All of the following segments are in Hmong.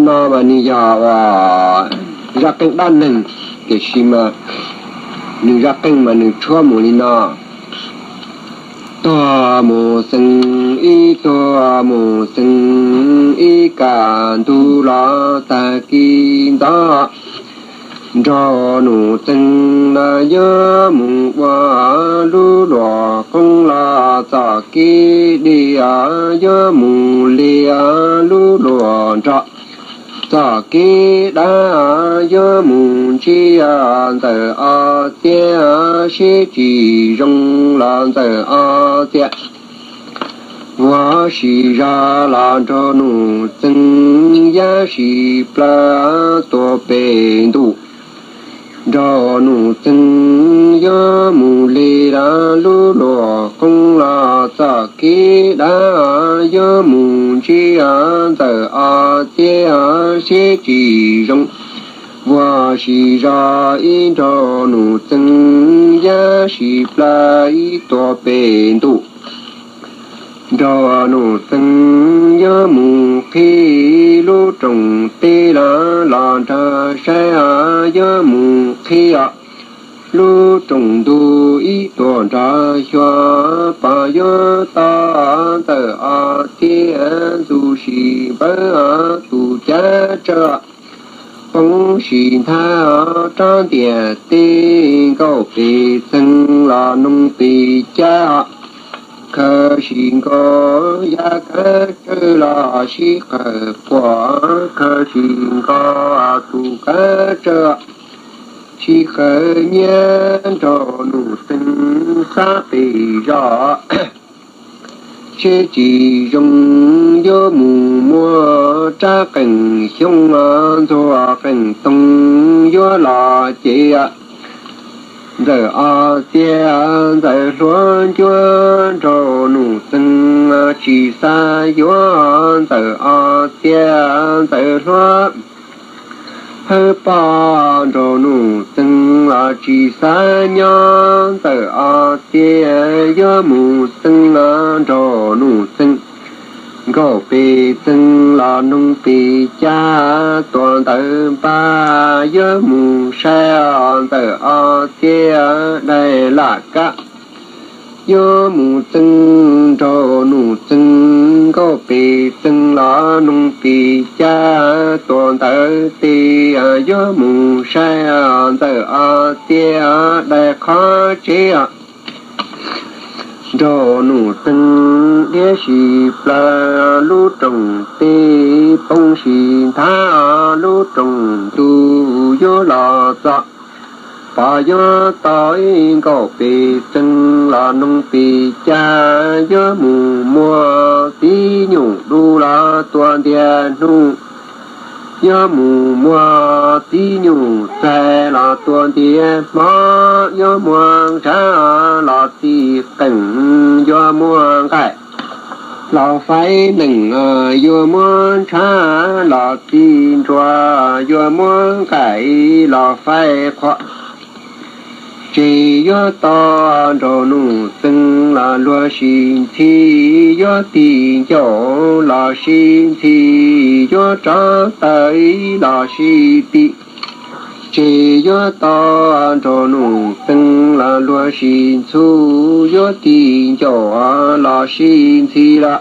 No mas nws yog uas zaj qeej dab neeg, tiam sis mas nws zaj qeej mas nws tshuab mus li no. Tuag mus xeeb ib tuag mus xeeb ib, kaj ntug los tag kis ntxov, nraug Nuj Txeeg na yuav mus ua lub luam qoob los txoj kev deb, yuav mus li lub luam nrog txoj kev dab, yuav mus ntsib Ntxawm Ob Txiab seb tsis zoo los Ntxawm Ob Txiab vuag sis zog los nraug Nuj Txeeg yab sis plawv tuaj pem ntuj. Nraug Nuj Txeeg yuav mus li lub luam qoob los txoj kev dab, yuav mus ntsib Ntxawm Ob Txiab seb tsis zoo vuag sis zog ib, nraug Nuj Txeeg yab sis plawv ib tuaj pem ntuj. Nraug Nuj Txeeg yuav mus qhib lub rooj teb los, los nrog saib yuav mus qhib lub rooj ntug ib tuaj nrog xyuas, pom yuav tau Ntxawm Ob Txiab ntxuj sis npawv tus cav tsawb, poob sis nthab rab ntiaj teb, nkauj pes txeeg los noog pes cab, khawv sis nkaus yav kav tsawb los sib qawm quaj, khawv sis nkaus tus kav tsawb sib qawm nyiab, nraug Nuj Txeeg xav pes zog seb tsis zoo, yuav mus muab rab qeej xyoob ntxuag qeej toog yuav los ces Ntxawm Ob Txiab Ntxawm Hluav Ncuab, nraug Nuj Txeeg tsis xav yuav Ntxawm Ob Txiab Ntxawm Hluav Hawb Poj, nraug Nuj Txeeg tsis xav nyob, Ntxawm Ob Txiab yuav mus xeeb, nraug Nuj Txeeg nkauj pes txeeg los noog pes cab, tuaj ntawm npab yuav mus saib Ntxawm Ob Txiab dai laj kab. Yuav mus xeeb, nraug Nuj Txeeg nkauj pes txeeg los noog pes cab, tuaj ntawm tes yuav mus saib Ntxawm Ob Txiab dai qhov tsev. Nraug Nuj Txeeg diab sis plawv lub rooj teb, poob sis nthab lub rooj ntug yuav los txog, pom yuav tau ib, nkauj pes txeeg los noog pes cab, yuav mus muab tib nyuj du los tua ntiag hnub, yuav mus muab tib nyuj txaig los tua ntiag hmo, yuav muab ntshav los txi qeej, yuav muab nqaij los faib nees, yuav muab ntshav los txi nruas, yuav muab nqaij los faib qhua. Ces yuav tau nraug Nuj Txeeg los luag sis ntxhi, yuav tig ncauj los sis ntxhi, yuav rov taw los sis tig. Ces yuav tau nraug Nuj Txeeg los luag sis ntxhu, yuav tig ncauj los sis ntxhi los,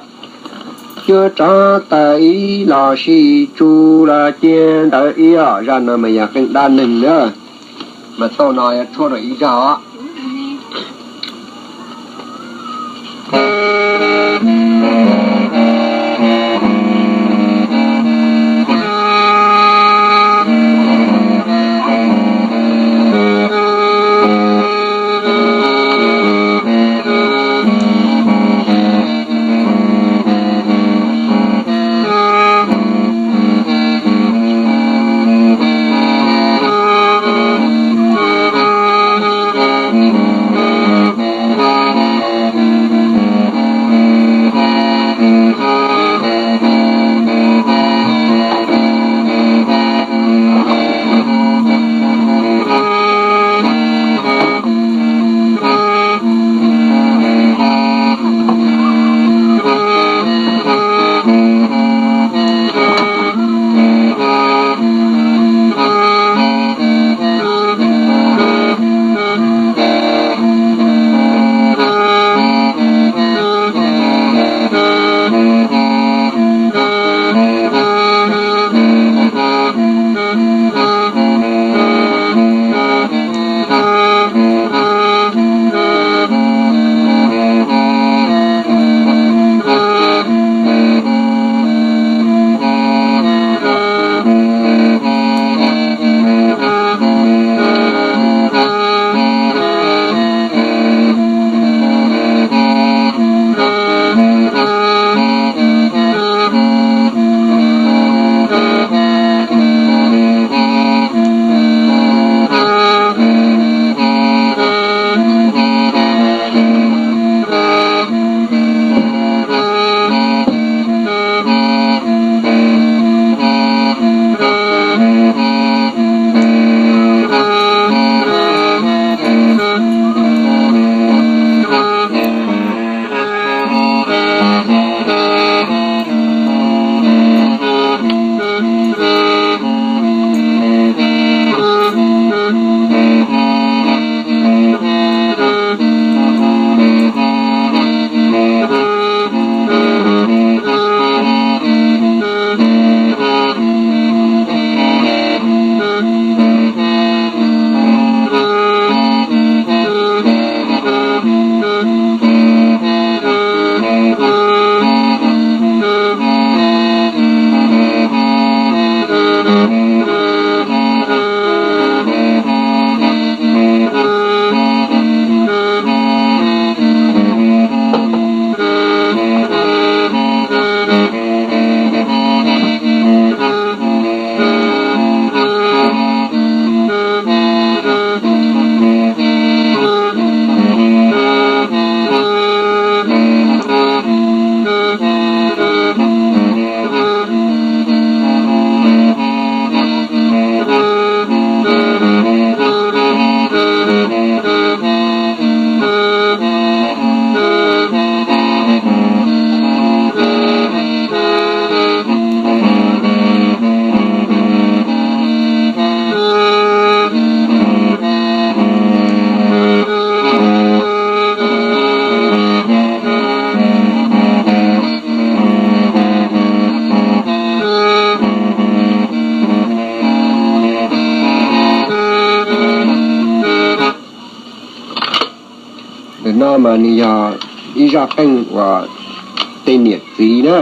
yuav rov taw los sis tsu los cia ntawd ib. Zaj no mas yog qeej dab neeg na, mas tau no yog tshuab rau ib zaj os. No mas nws yog ib zaj qeej uas tej niam txiv na,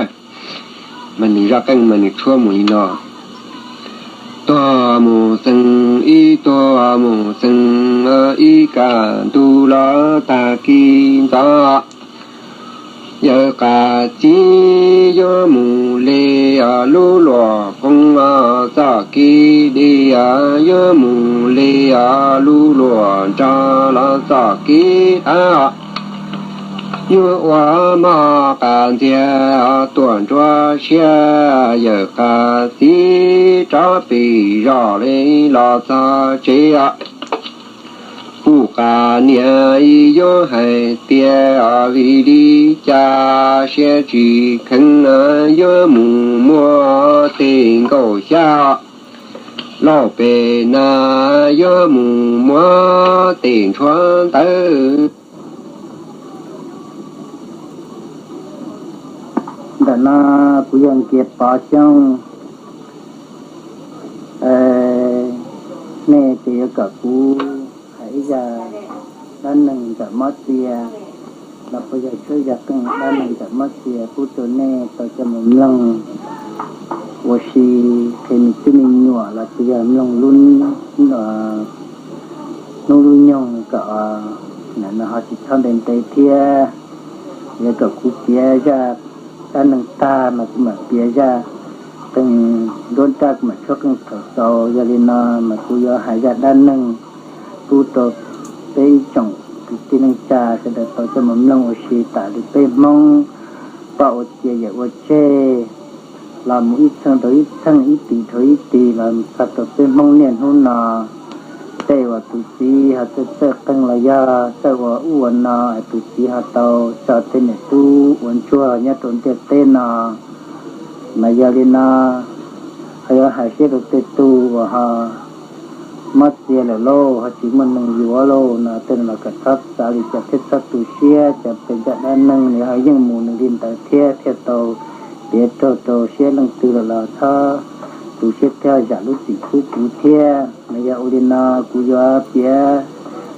mas nws zaj qeej mas nws tshuab mus li no: Tuag mus xeev ib tuag mus xeev ib, kaj ntug los tag kis ntxov, yawm qas txiv yuav mus li lub luam qoob, txoj kev deb yuav mus li lub luam nrog los txoj kev qab. Yuav ua mov qas ntxiag tuaj nruab siab, yawm qas txiv rov pem zos li los txog tsev. Kuv qas niam yuav hais tias vim li cas siab tsis kheev, yuav mus muab tej nkauj xyab, lauj pem na yuav mus muab tej ntshuab ntawv. Ntawm no kuv yog Nkias Pov Xyooj, nej ces yuav kom kuv hais ib zaj dab neeg ntawm Mob Txia los puas yog tshuab zaj qeej dab neeg ntawm Mob Txia pub rau nej tau coj mus mloog ua si, qhia me tub me nyuam los puas yog mloog lub hnub lub nyoog kom ho tsis txhob ntev ntev thiab. Yog kom kuv piav zaj dab neeg tag mas kuv mam piav zaj qeej nruab nrab, kuv mam tshuab qeej thaum xaus. Yog li no mas kuv yuav hais zaj dab neeg pub rau peb ib tsoom kwv tij neej tsa sawv daws tau coj mus mloog ua si tas li peb Hmoob poj ua cia yawm ua tseg los mus ib txheej dhau ib txheej, ib tis dhau ib tis los txog rau peb Hmoob niaj hnub no. Tej uas tus txiv ho txawj txawj qeej los yog txawj ua ub ua no, tus txiv ho tau tso tej niam tub ua ntsuag nyob rau ntiaj teb no. Mas yog li no ho yuav hais siab rau tej tug uas ho mob txias lawm lauj, ho tsis muaj neeg yuav lauj no, tej no los kom txhob xav li cas thiab txhob tu siab, cov pes ncaj dab neeg nws ho yeej mus nws li ntawd thiab, thiaj tau piav raug rau siab leej twg lawm los txhob tu siab thiab zam lub txim pub kuv thiab. Mas yog ua li no kuv yuav piav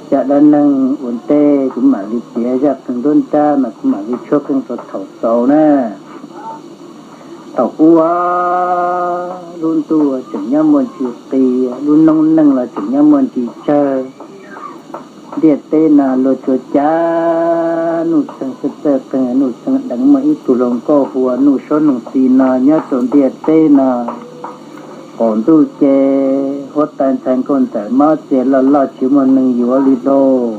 zaj dab neeg ua ntej, kuv mam li piav zaj qeej nruab nrab mas kuv mam li tshuab qeej rau thaum xaus na. Thaum ub lub ntuj tseem nyob muaj ntsis qis, lub noob neej los tseem nyob muaj ntsis tsawg. Ntiaj teb no luag tsuas cav Nuj Txeeg txawj txawj qeej. Nuj Txeeg deev muaj ib tug hluas nkauj hu ua Nuj Saub Noog Txi no nyob rau ntiaj teb no. Qaum ntuj ces huab tais ntxhais nkauj ntxawm Mob Txia loj loj tsis muaj neeg yuav li lauj.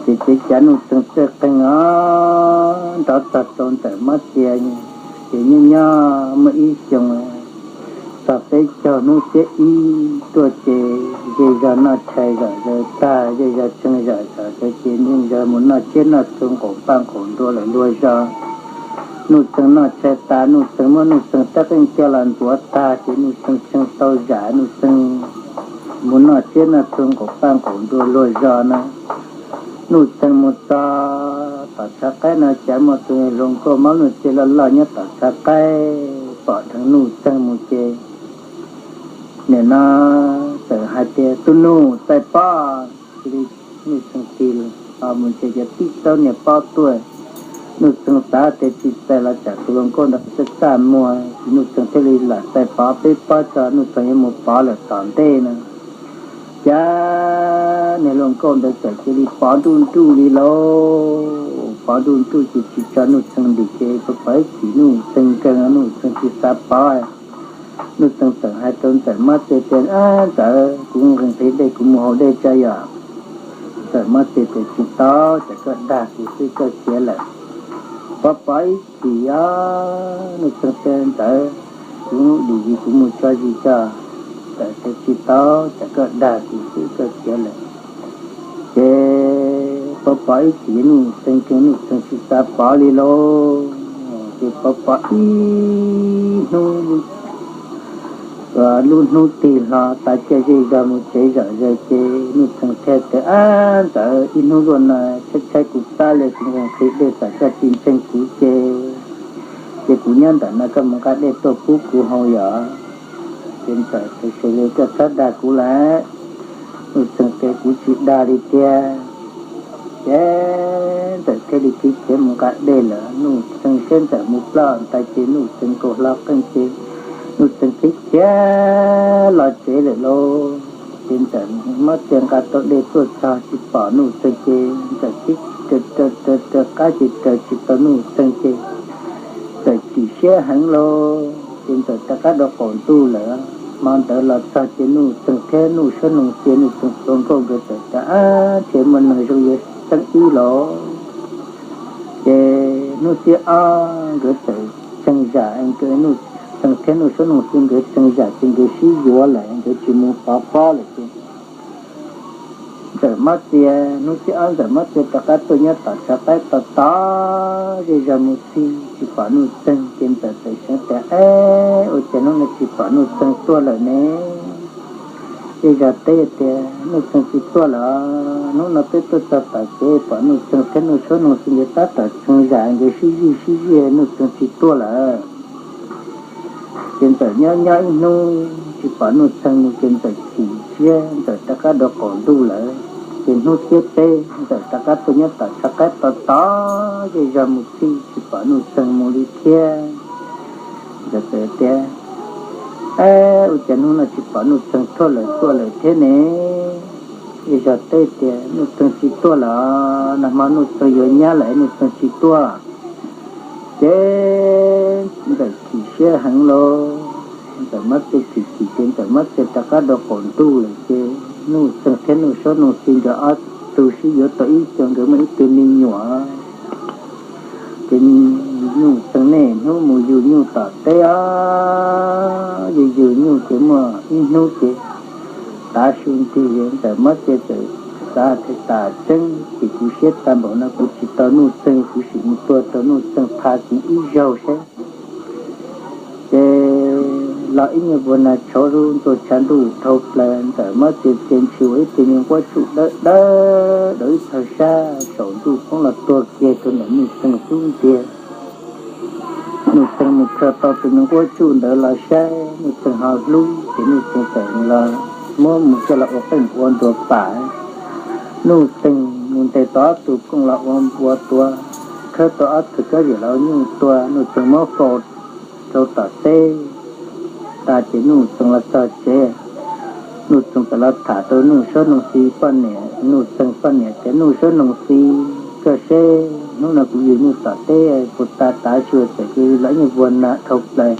Ces cav cav Nuj Txeeg txawj qeej os, nrov txog rau ntxawm Mob Txia ces nyob nyob muaj ib xyoo txog peb caug hnub xiab ib tuaj ces zej zog noj tshais zom zaws tag, zej zog tsheej zom zaws tag ces zej zog mus noj tsiab noj txhu nqaum paj nqaum nruas lawm luag zog. Nuj Txeeg noj tshais tas, Nuj Txeeg muab Nuj Txeeg rab qeej coj los ntxuav tag ces Nuj Txeeg tsheej tau zam, Nuj Txeeg mus noj tsiab noj txhu nqaum paj nqaum nruas luag zog na. Nuj Txeeg mus txog tom tshav qaib no cas muaj tus hluas nkauj Mob Txia loj loj nyob tom tshav qaib pom dheev Nuj Txeeg mus ces nim no txawm hais tias, Tus nus, txais pob. Cia li Nuj Txeeg tig los mus ces cov tib txawb niag pob tuaj. Nuj Txeeg xav tias tsis txais los tsam tus hluas nkauj ntawd txaj txaj muag, ces Nuj Txeeg thiaj li lam txais pov peb pob tso, Nuj Txeeg yuav mus pov lawm tom ntej no. Cas niag hluas nkauj ntawd txawm cia li pov nruj nruj li lauj, pov nruj nruj ces tsis tso Nuj Txeeg ntim ces pov pov ib chim Nuj Txeeg nkeeg, Nuj Txeeg tsis xav pov. Nuj Txeeg txawm hais rau ntxawm Mob Txia tias, Ab ntxawm, kuv nqhis nqhis dej kuv mus haus dej tso yom. Ntxawm Mob Txia tias, Tsis tau, tsam koj dag kuv xwb koj khiav lawm. Pov pov ib chim os, Nuj Txeeg tias, Ntxawm, kuv dim zis kuv mus tso zis tso. Ntxawm tias, Tsis tau, tsam koj dag kuv xwb koj khiav lawm. Ces pov pov ib chim Nuj Txeeg ces Nuj Txeeg tsis xav pov li lauj. Ces pov pov ib hnub, lub hnub tig hlo tas caij zej zog mus tsev zom zaws ces Nuj Txeeg thiaj tias, Ab ntxawm, ib hnub luaj no tshaib tshaib kuv plab li, kuv nqhis dej tsam koj tsis ntseeg kuv ces, ces kuv nyob ntawm no koj mus nqa dej tuaj pub kuv haus yom. Ces ntxawm tias, Xws li koj txhob dag kuv lawm. Nuj Txeeg tias, Kuv tsis dag li tiag. Ces Ntxawm thiaj li khiav khiav mus nqa dej lawm. Nuj Txeeg saib Ntxawm mus ploj ntag ces Nuj Txeeg nkaus hlo qeej ces Nuj Txeeg khiav khiav los tsev lawm lauj. Ces Ntxawm muab txias nqa tau dej tuaj txog tsis pom Nuj Txeeg ces Ntxawm tib raws raws raws qab ces raws tsis tau Nuj Txeeg ces Ntxawm chim siab heev lauj. Ces Ntxawm rov qab rau qaum ntuj lawm. Hmo ntawd los txog ces Nuj Txeeg thiab Nuj Suab Noog Xi, Nuj Txeeg tus hluas nkauj nkawd txawm tias, Ab, ntshe muaj neeg zoo yuav xeeb wb los. Ces hnub thib ob nkawd txawm tsees zam, Nuj Txeeg thiab Nuj Suab Noog Xi nkawd tsees zam ces nkawd sib yuav lawm, nkawd tsis mus pov pob lawm ces Ntxawm Mob Txia, hnub thib ob Ntxawm Mob Txia rov qab tuaj nyob tom tshav qaib tos tos zej zog mus txij tsis pom Nuj Txeeg ces Ntxawm txawm xav tias, Ab, ua cas hnub no tsis pom Nuj Txeeg tuaj lawm ne? Zej zog teb tias, Nuj Txeeg tsis tuaj lawm, hnub no peb tuaj txog tom kev pom Nuj Txeeg thiab Nuj Suab Noog Xi nkawd tab tom tsees zam nkawd sib zij sib zij, Nuj Txeeg tsis tuaj lawm. Ces Ntxawm nyob nyob ib hnub tsis pom Nuj Txeeg mus ces Ntxawm chim siab, Ntxawm rov qab rau qaum ntuj lawm. Ces hnub thib peb Ntxawm rov qab tuaj nyob tom tshav qaib tos tos zej zog mus txij tsis pom Nuj Txeeg mus li thiab. Ntxawm txawm tias, Ab, ua cas hnub no tsis pom Nuj Txeeg tuaj lawm tuaj lawm thiab ne? Zej zog teb tias, Nuj Txeeg tsis tuaj lawm, nag hmo Nuj Txeeg yuav nyab lawm Nuj Txeeg tsis tuaj. Ces Ntxawm chim siab heev lauj. Ntxawm Mob Txia chim chim ces Ntxawm Mob Txia rov qab rau qaum ntuj lawm ces Nuj Txeeg thiab Nuj Suab Noog Xi nkawd ob tug sib yuav tau ib xyoos nkawd muaj ib tug me nyuam. Ces Nuj Txeeg niaj hnub mus yug nyuj tom teb os, yug yug nyuj ces muaj ib hnub ces tav su nti Ntxawm Mob Txia txawm xav tias, Tas tseeb ces kuv siab tag npaum no kuv tsis tau Nuj Txeeg, kuv sim mus tua rau Nuj Txeeg pha kuv ib zaug saib. Ces los ib nyuag vuag nag tshauv ntxuag tshav ntuj dhau plaws, Ntxawm Mob Txia cia ntshis ua ib tug me nquab tsuj dawb dawb rau ib txog sab saum ntuj poob los tuag kiag rau ntawm Nuj Txeeg xub ntiag. Nuj Txeeg mus khaws tau tus me nquab tsuj ntawd los saib, Nuj Txeeg ho hlub ces Nuj Txeeg txawm los muab mus coj los ua qeej ua nruas pam. Nuj Txeeg mus ntes tau ob tug kooj los ua npua tua, khawb tau ob tug kab ziam los ua nyuj tua, Nuj Txeeg muab faus rau tom teb tas ces Nuj Txeeg los txog tsev. Nuj Txeeg txawm los tham rau Nuj Suab Noog Xi poj niam, Nuj Txeeg poj niam tias, Nuj Suab Noog Xi, koj seb hnub no kuv yug nyuj tom teb puas tas tav su, txawm kuv los ib nyuag vuag nag dhau plaws,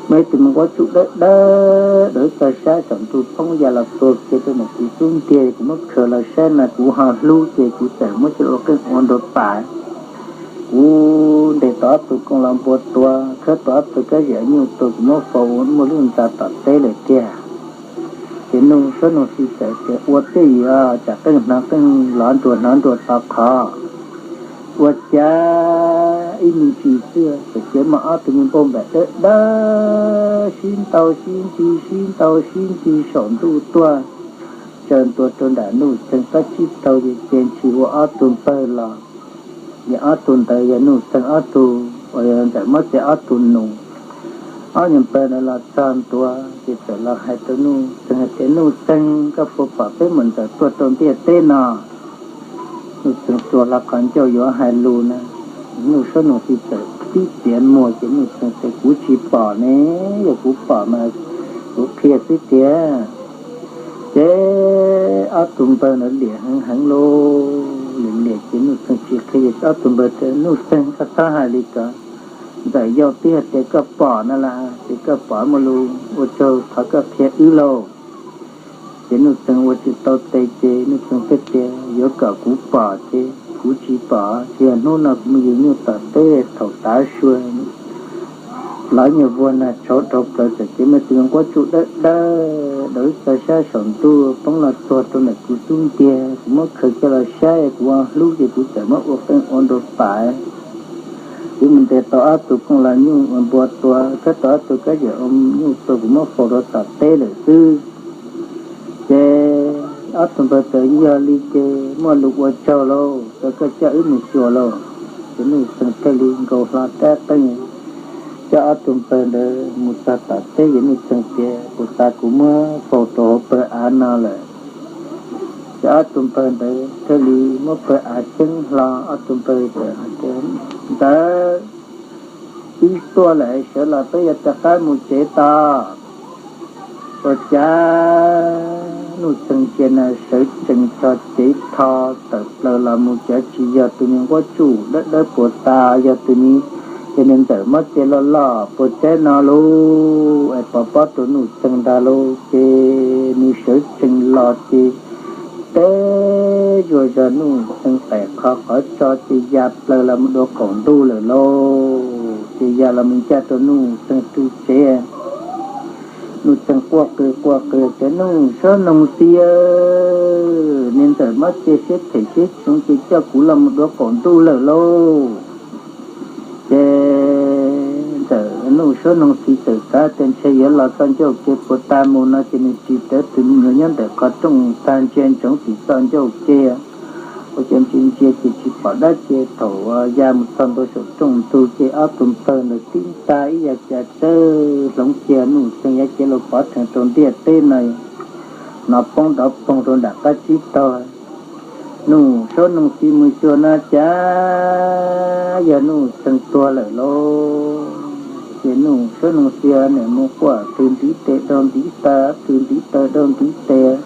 muaj ib tug me nquab tsuj dawb dawb rau ib txog sab saum ntuj poob ya los tuag kiag rau ntawm kuv xub ntiag, kuv muab khaws los saib no kuv ho hlub ces kuv txawm muab coj ua qeej ua nruas pam. Kuv ntes tau ob tug kooj los npua tua, khawb tau ob tug kab ziam nyuj tua, kuv muab faus ua muaj lub ntxa tom teb lawm tiag. Ces Nuj Suab Noog Xi txawm tias, Ua twj ywm, tsam qeej hnov qeej, lov nruas hnov nruas to qhov. Ua cas ib me ntsis xwb txawm cia muaj ob tug me npauj npam dawb dawb sib ntaus sib ntsis sib ntaus sib ntsis saum ntuj tuaj, tsaws ntua rau nram Nuj Txeeg tab tsib taug, ces cia ntshis ua ob tug npawg los. Ces ob tug ntawd yog Nuj Txeeg ob tug, uas yog Ntxawm Mob Txia ob tug nus. Ob nyuag npawg ntawd los txog ntua ces txawm los hais rau Nuj Txeeg hais tias, Nuj Txeeg, koj puas pom peb mus ntxawm tuaj rau ntiaj teb no? Nuj Txeeg rua hlo qhov ncauj yuav hais lus na, Nuj Suab Noog Xi txawm pib txiav muag ces Nuj Txeeg tias, Kuv tsis pom ne, yog kuv pom mas kuv qhia xwb tiag. Ces ob tug npawg ntawd liam heev heev lauj, liam liam ces Nuj Txeeg tsis qhia, ces ob tug npawg tias, Nuj Txeeg, koj txhob hais li ko, ntxawm yau twb hais tias koj pom no las, ces koj pom muaj lus ua tsaug thov koj qhia wb lauj. Ces Nuj Txeeg ua tsis tau tes ces Nuj Txeeg thiaj tias, Yuav kom kuv pom ces kuv tsis pom, tsis yog hnub no kuv mus yug nyuj tom teb thaum tav su los nyuag vuag nag tshauv dhau plaws txawm cia muaj tus me nquab tsuj dawb dawb rau ib txog sab saum ntuj poob los tuag rau ntawm kuv xub ntiag, kuv muab khaws coj los saib kuv ua hlub ces kuv txawm muab ua qeej ua nruas pam. Kuv mus ntes tau ob tug kooj los nyuj ua npua tua, khawb tau ob tug kab ziam ua nyuj tua, kuv muab faus rau tom teb lawm xwb. Ces ob tug npawg tias, Yog li ces muaj lus ua tsaug lauj, rau koj coj wb mus xyuas lauj. Ces Nuj Txeeg thiaj li nkaus hlo rab qeej coj ob tug npawg ntawd mus txog tom teb, ces Nuj Txeeg tias, Puas tas kuv muab faus rau hauv pawg av no lawm? Ces ob tug npawg ntawd thiaj li muab pawg av ceeb hlo, ob tug npawg tias, Ntxawm, pib tuaj lawm, sawv los peb yuav rov qab mus tsev tod. Ua cas Nuj Txeeg cia na sawv tsees tso cev tho tawm plaws los mus, cas tsis yog tus me nquab tsuj dawb dawb puas tas, yog tus me, ces nws Ntxawm muab cia loj loj puas tsaib no lauj, es pov pob rau Nuj Txeeg ntag lauj. Ces nws sawv tsees los ces teb zuag zog Nuj Txeeg qaim qhov qhov tso ces ya plaws los mus dua qaum ntuj lawm lauj. Ces ya los mus ncaj rau Nuj Txeeg tus tsev. Nuj Txeeg quaj qw quaj qw tias, Nuj Suab Noog Xi, niag Ntxawm muab cia siab phem siab tseev ces coj kuv los mus dua qaum ntuj lawm lauj. Ces Ntxawm, Nuj Suab Noog Xi txawm xav tias ntshe yuav los txoj ncauj ke puas tas mus no ces nws ris rawv tus me nyuam nyob ntawm qhov rooj tag ntsia ntsoov tim txoj ncauj ke. Ua cas ntsia ntsia ces tsis pom dab tsi, thaum ya mus txog ntua saum rooj ntug ces ob tug npawg ntawd tib ntag ib yam cas txawj hloov kiag Nuj Txeeg yav cev laus pov rhees rau ntiaj teb no, hnov poob dov poog rau nram qab tsib taug. Nuj Suab Noog Xi mus xyuas no cas yog Nuj Txeeg tuag lawm lauj. Ces Nuj Suab Noog Xi nim mus quaj tw ntiv tes dau ntiv taw, tw ntiv taw dau ntiv tes,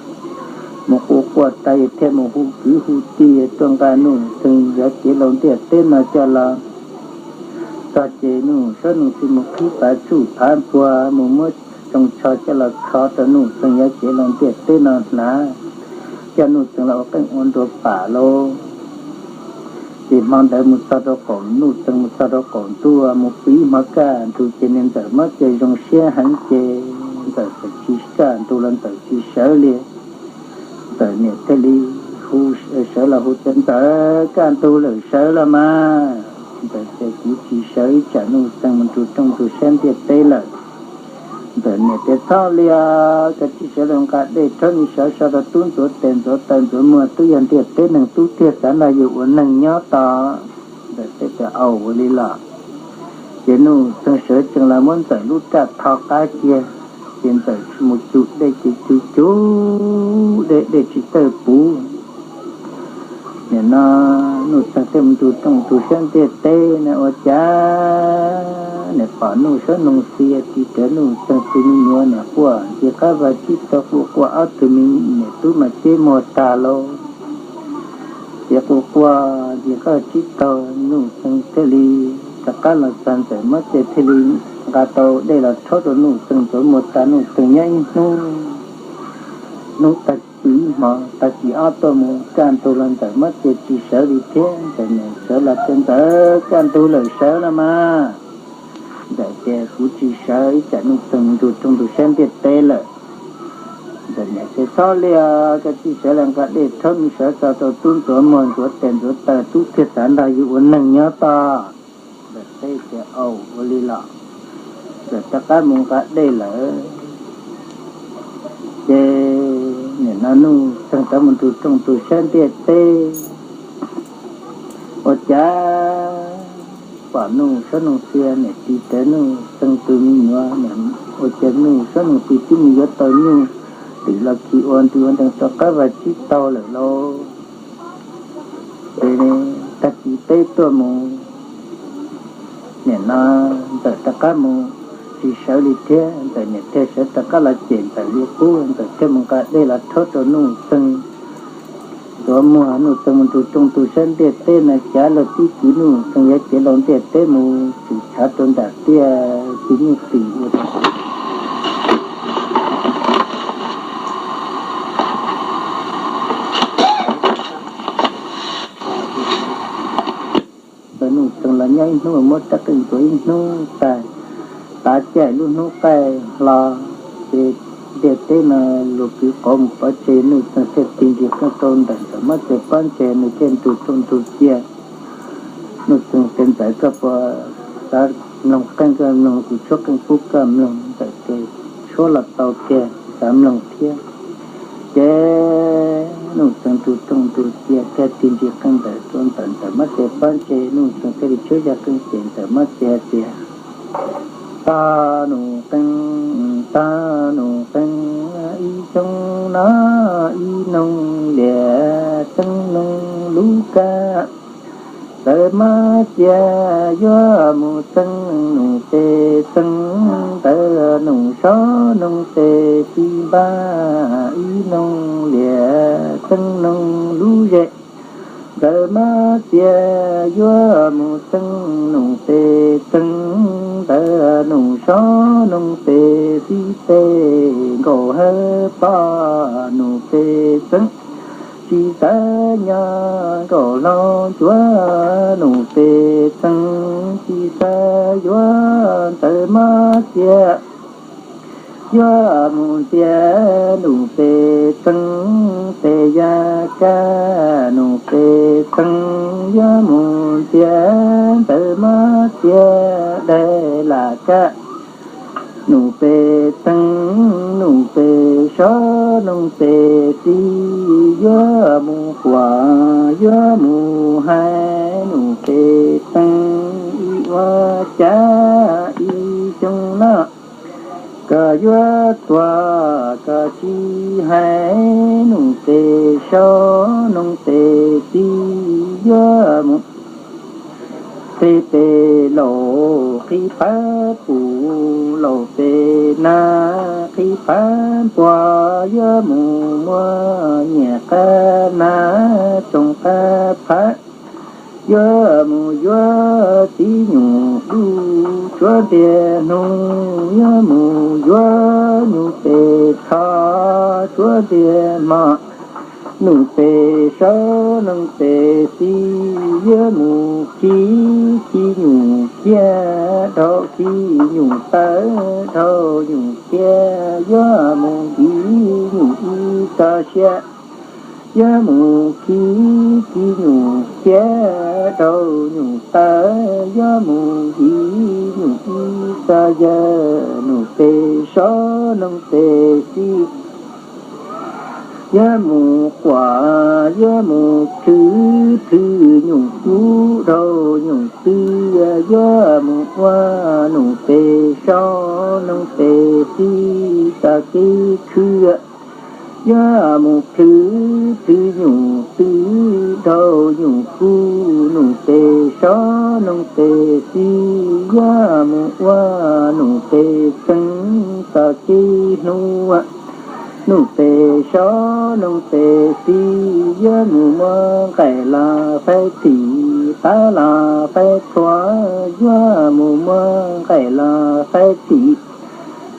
mus quaj quaj tas thiaj mus hu kwv hu tij tuaj nqa Nuj Txeeg yav cev laus ntiaj teb no coj los txog ces Nuj Suab Noog Xi mus qhib pav tsuj phav npuag, mus muab tsoo tsho coj los kho rau Nuj Txeeg yav cev laus ntiaj teb no hnav, coj Nuj Txeeg los ua qeej ua nruas pam lauj. Ces hmo ntawd mus txog rau qaum, Nuj Txeeg mus txog rau qaum ntuj mus pib hmo kaj ntug ces niag Ntxawm muab cia zoo siab heev ces Ntxawm txawm tsis kaj ntug los Ntxawm tsis sawv li. Ntxawm niam thiaj li hu, sawv los hu tias, Ntxawm, kaj ntug lawm, sawv los mas. Ntxawm tias, Kuv tsis sawv, ib tsam Nuj Txeeg mus nrug rooj ntug sab ntiaj teb lawm. Ntxawm niam tias, Txhob li os, koj tsis sawv los nqa dej rhaub me sawv so rau tub ntxuav tes ntxuav taw ntxuav muag, tub yog ntiaj teb neeg tub thiaj xav nrog yus ua neeg nyob tos. Ntxawm teb tias, Au, ua li los. Ces Nuj Txeeg sawv tsees los muab Ntxawm lub raj tho qab kiag, ces Ntxawm mus cum dej ces cum cum dej, dej tsis txawj puv. Nim no Nuj Txeeg thiaj mus nrug rooj ntug sab ntiaj teb na, ua cas nim pom Nuj Suab Noog Xi ris rawv Nuj Txeeg tus me nyuam nim quaj ntxim qab vag tsib taug, quaj quaj ob tug me nyuam tub mas ceb muag tag lauj. Ces quaj quaj ntxim qab tsib taug, Nuj Txeeg thiaj li rov qab los txog, Ntxawm muab cia thiaj li nqa tau dej los rhaub rau Nuj Txeeg ntxuav muag tas, Nuj Txeeg nyob ib hnub, hnub tag kis ib hmo, tag kis ob tuaj mus kaj ntug los Ntxawm muab cia tsis sawv li thiab. Ntxawm niam sawv los tias, Ntxawm, kaj ntug lawm, sawv los mas. Ntxawm tias, Kuv tsis sawv, ib tsam Nuj Txeeg nrug rooj ntug sab ntiaj teb lawm. Ntxawm niam tias, Txhob li os, koj tsis sawv los nqa dej rhaub me sawv so rau tub ntxuav muag ntxuav tes ntxuav taw, tub thiaj xav nrog yus ua neeg nyob tos. Ntxawm teb tias, Au, ua li los. Ntxawm rov qab mus nqa dej lawm. Ces nim no Nuj Txeeg rov mus nrug rooj ntug sab ntiaj teb, ua cas pom Nuj Suab Noog Xi nim ris rawv Nuj Txeeg tus me nyuam, ua cas Nuj Suab Noog Xi twb mus yuav tau nyuj twm los khi ua nti ua ntees rov qab vag tsib taug lawm lauj. Ces tag kis peb tuaj mus, nim no Ntxawm rov qab mus tsis sawv li thiab, Ntxawm niam thiaj sawv rov qab los cem Ntxawm li qub, Ntxawm thiaj mus nqa dej los rhaub rau Nuj Txeeg ntxuav muag. Nuj Txeeg mus nrug rooj ntug sab ntiaj teb no, cav lug tib kiv Nuj Txeeg yav cev laus ntiaj teb mus tshwm tshav rau nram tiaj, tis nyuj twm ua Ntxawm Nuj Txeeg los nyob ib hnub muab rab qeej ntxuav ib hnub tag, tav caij lub hnub qaij hlo, ces ntiaj teb no luag kwv qauv mus pov tseg, Nuj Txeeg thiaj tig ntsis qeej rau ntawm Ntxawm muab tes pob ntseg, nws thiaj nrug rooj ntug cia. Nuj Txeeg tias, Ntxawm, koj puas xav mloog qeej? Koj mloog kuv tshuab qeej pub koj mloog. Ntxawm tias, Tshuab los tau tiag, xav mloog thiab. Ces Nuj Txeeg nrug rooj ntug cia thiaj tig ntsis qeej ntawm rau ntawm Ntxawm muab tes pob ntseg, Nuj Txeeg thiaj li tshuab zaj qeej ces Ntxawm muab tes hais tias, Tog nus qeej, tog nus qeej, ib xyoo no ib noog liam teeb noog kab. Ntxawm Mab Xiam yuav mus txeeb Nus Pej Xeeb, ntawm Nus Sob Noog Pej Xib npab ib noog liam txeeb noog lub zej. Ntxawm Mab Xiam yuav mus txeeb Nus Pej Xeeb, ntawm Nus Sob Noog Pej Xib pej nkaus hawb poj Nus Pej Xeeb. Tsis xav nyob nkaum hlo cuav Nus Pej Xeeb, tsis xav yuav Ntxawm Mab Xiam. Yuav mus ntxias Nus Pej Xeeb pej yaj kab, Nus Pej Xeeb yuav mus ntxias Ntxawm Mab Xiam daim lam kab. Nus Pej Xeeb, Nus Pej Sob, Noog Pej Xib yuav mus quas, yuav mus hais Nus Pej Xeeb ib ua cas ib xyoo no. Koj yuav tuag koj tsis hais, Nus Pej Sob, Noog Pej Xib yuav mus qhib pem laus, qhib phab pum, laus pem nab, qhib phab npua, yuav mus muab nyiam qab nab tsoo qab phab. Yuav mus yuav txiv nyuj duj tsuav ntiag hnub, yuav mus yuav nyuj pej txhos tsuav ntiag hmo. Nus Pej Sob, Noog Pej Xib yuav mus khi, khi nyuj ciab dhau, khi nyuj tawv dhau nyuj ciab, yuav mus nti nyuj ib txog sia. Yuav mus khi, khi nyuj ciab dhau nyuj tawv, yuav mus nti nyuj ib txog yawg. Nus Pej Sob, Noog Pej Xib yuav mus quas, yuav mus plhws, plhws nyuj kub dhau nyuj twb, yuav mus ua Nus Pej Sob, Noog Pej Xib txoj kev khwv. Yuav mus plhws, plhws nyuj twb dhau nyuj kub, Nus Pej Sob, Noog Pej Xib yuav mus ua Nus Pej Xeeb txoj kev hnub. Nus Pej Sob, Noog Pej Xib yuav mus muab nqaij los faib thim, qab los faib txhua, yuav mus muab nqaij los faib thim,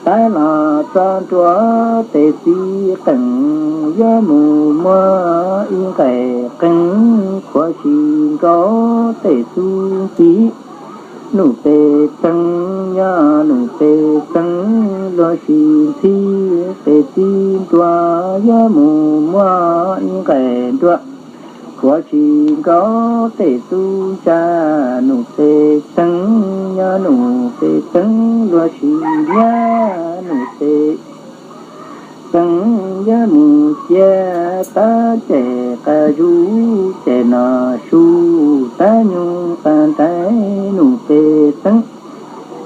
qab los txog ntua tej txiv qeej, yuav mus muab ib nqaij qeej, khuav si nkaus tej xub npib. Nus Pej Xeeb nyob Nus Pej Xeeb luag si ntxhi, tej txiv nruas yuav mus muab ib nqaij nruas, khuav si nkaus tej xub ntsag. Nus Pej Xeeb nyob Nus Pej Xeeb luag si nyob Nus Pej Xeeb, yuav mus cia tab cem qas zub cem no su, tab nyoog qas nraim Nus Pej Xeeb.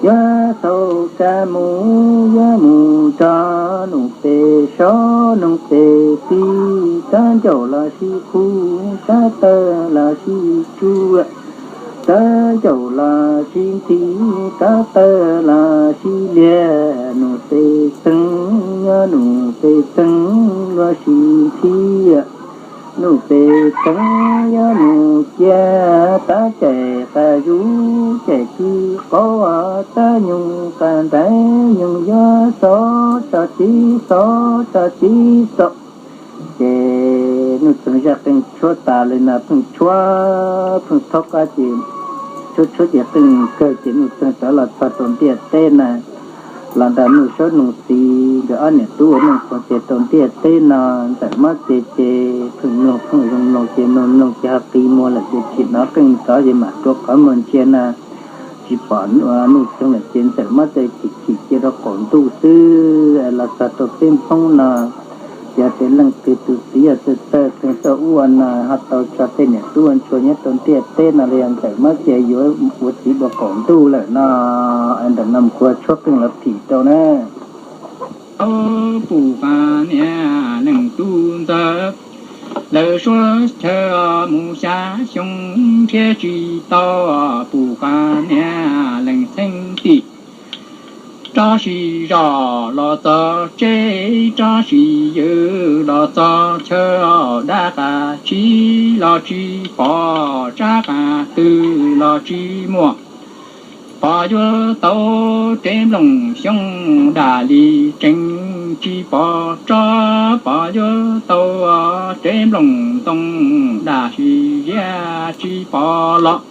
Yuav tau kab mus, yuav mus nrog Nus Pej Sob, Noog Pej Xib, tab ncaum los sib qub, tab tawg los sib tsuj, tab ncaum los sib nthi, tab tawg los sib liag. Nus Pej Xeeb nyob Nus Pej Xeeb luag si ntxhi. Nus Pej Xeeb yuav mus cia tab cem qas zub cem kwv qaub, tab nyoog qas nraim nyoog yuav xov tso txiv, xov tso txiv xov. Ces Nuj Txeeg zaj qeej tshuab tas li no, pheej tshuab pheej thaub qab ces tshuab tshuab ces qeej kawg ces Nuj Txeeg rov los txog rau ntiaj teb na. Los nrog Nuj Sob Noog Xib nkawd ob niam tub ua neej txog ces rau ntiaj teb no, Ntxawm Mab Xiam ces pheej mloog pheej zoo mloog ces mloog mloog ces ho qi muag lawm ces tsis hnov qeej ntxov ces mam rua qhov muag ntsia na, tsis pom Nuj Txeeg lawm ces Ntxawm Mab Xiam chim chim cia rau qaum ntuj xwb. Los txog rau peb Hmoob no, yog tias leej twg tus txiv yog txawj txawj qeej txawj ua no ho tau tso tej niam tub ua ntsuag nyob rau ntiaj teb no los yog Ntxawm Mab Xiam yuav ua txiv dua qaum ntuj lawm no. Ntawm no kuv tshuab qeej los phim rau na. Pum pas niam leej tub ntxawg, Lawv suav chaw mus xya xyoo nrhiav tsis tau, pum qas niam leej txheeb tim. Rov sis zos los txog tsev, rov sis yws los txog chaw, dab qas tshib los tsis pom, tsab qas twg los tsis muaj. Pom yuav tau tsev nplooj xyoo, dam li tseem tsis pom tsob, pom yuav tau tsev nplooj ntoo, dam sis ziab tsis pom los.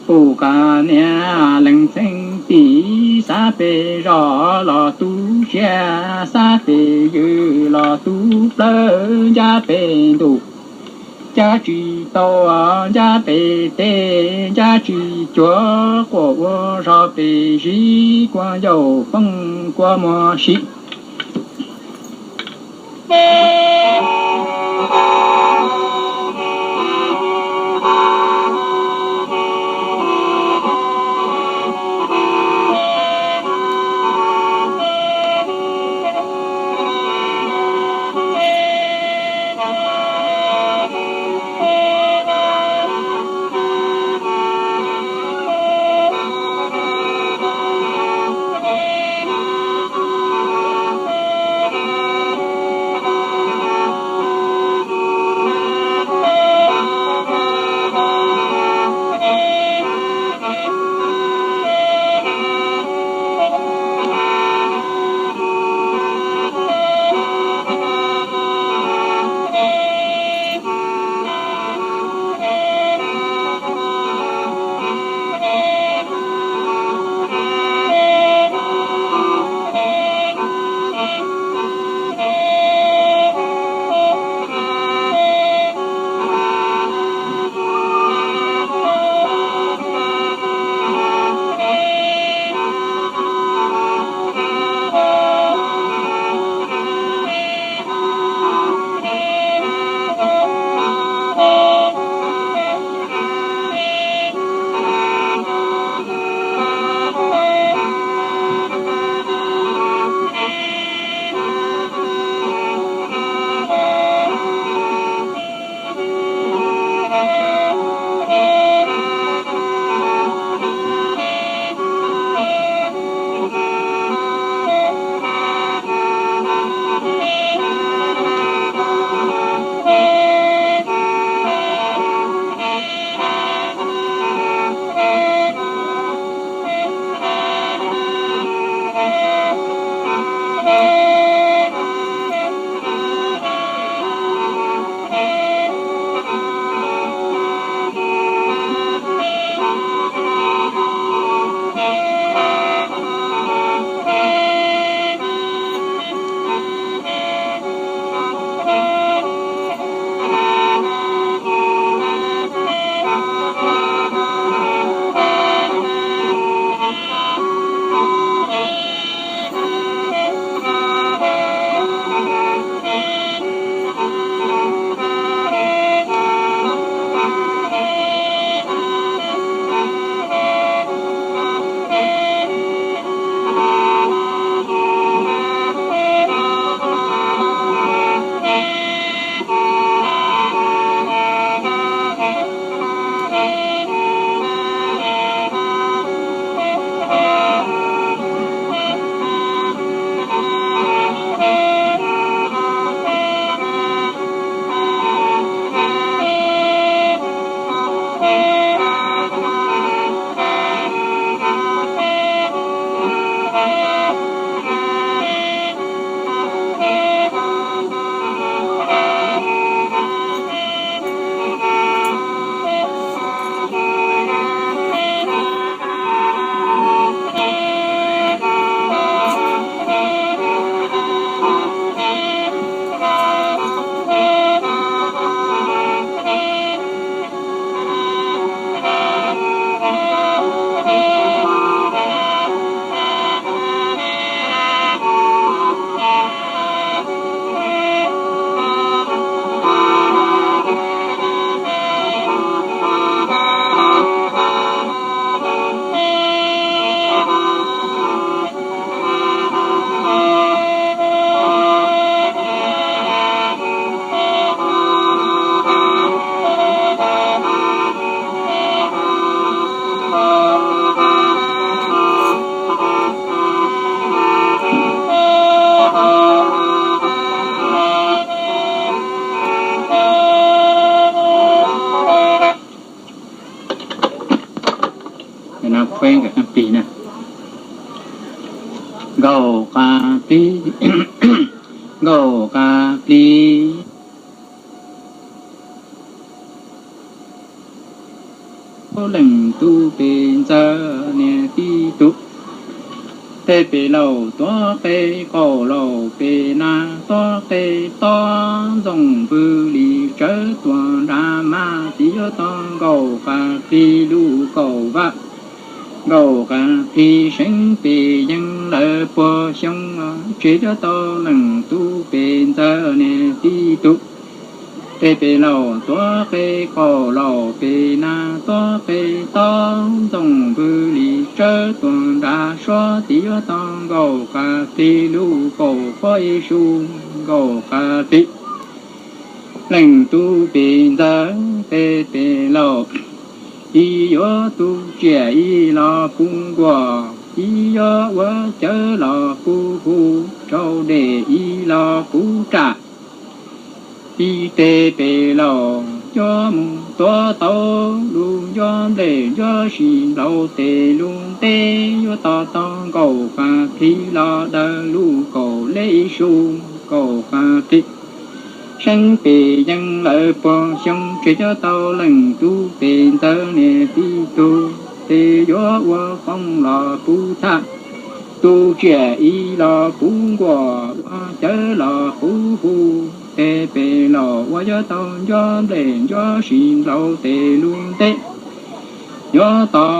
Pum qas niam leej txheeb tim, xav pem zos los tu siab, xav pem yws los tu plawv, ncaj pem ntuj ncaj tsis tau, ncaj pem teb ncaj tsis cuag, quaj ua zog pem zis, kua ncauj poob kua muag sim. nkauj qas plig. Leej tub pem ntxawg niag tib tug, tej pem laus tuav qe qaum laus pem nag tuav qe tob ntxoov npwg li tsawv tuam nrad mas tib yuav tau nkauj qas plig lub kaum vaj. Nkauj qas plig seev pem yeej lawv puag xyoo los tsis yuav tau leej tub pem ntxawg niag tib tug. Tej pem laus tuav qe qaum laus pem nag tuav qe tob ntxoov npwg li tsawv tuam nrad suav tib yuav tau nkauj qas plig lub kaum phob ib su nkauj qas plig. Leej tub pem ntxawg tej pem laus, ib yuav tu tsiaj ib los puv nkuaj, ib yuav ua cawv los puv hu, rau dej ib los puv raj. Ib teg pem laus yuav mus tuav tau lub ncuab nplej ncuab si nplaum tes lub ntej yuav tau tau nkauj qas plig los daws lub kaum lej ib su nkauj qas plig. Seev pem yeej lawv puag xyoo tsis yuav tau leej tub pem ntxawg niag tib tug, tes yuav ua qoob los puv thaj, tu tsiaj ib los puv nkuaj, ua cawv los puv hu, tej pem laus uas yuav tau ncuab nplej ncuab si nplaum tes lub ntej yuav tau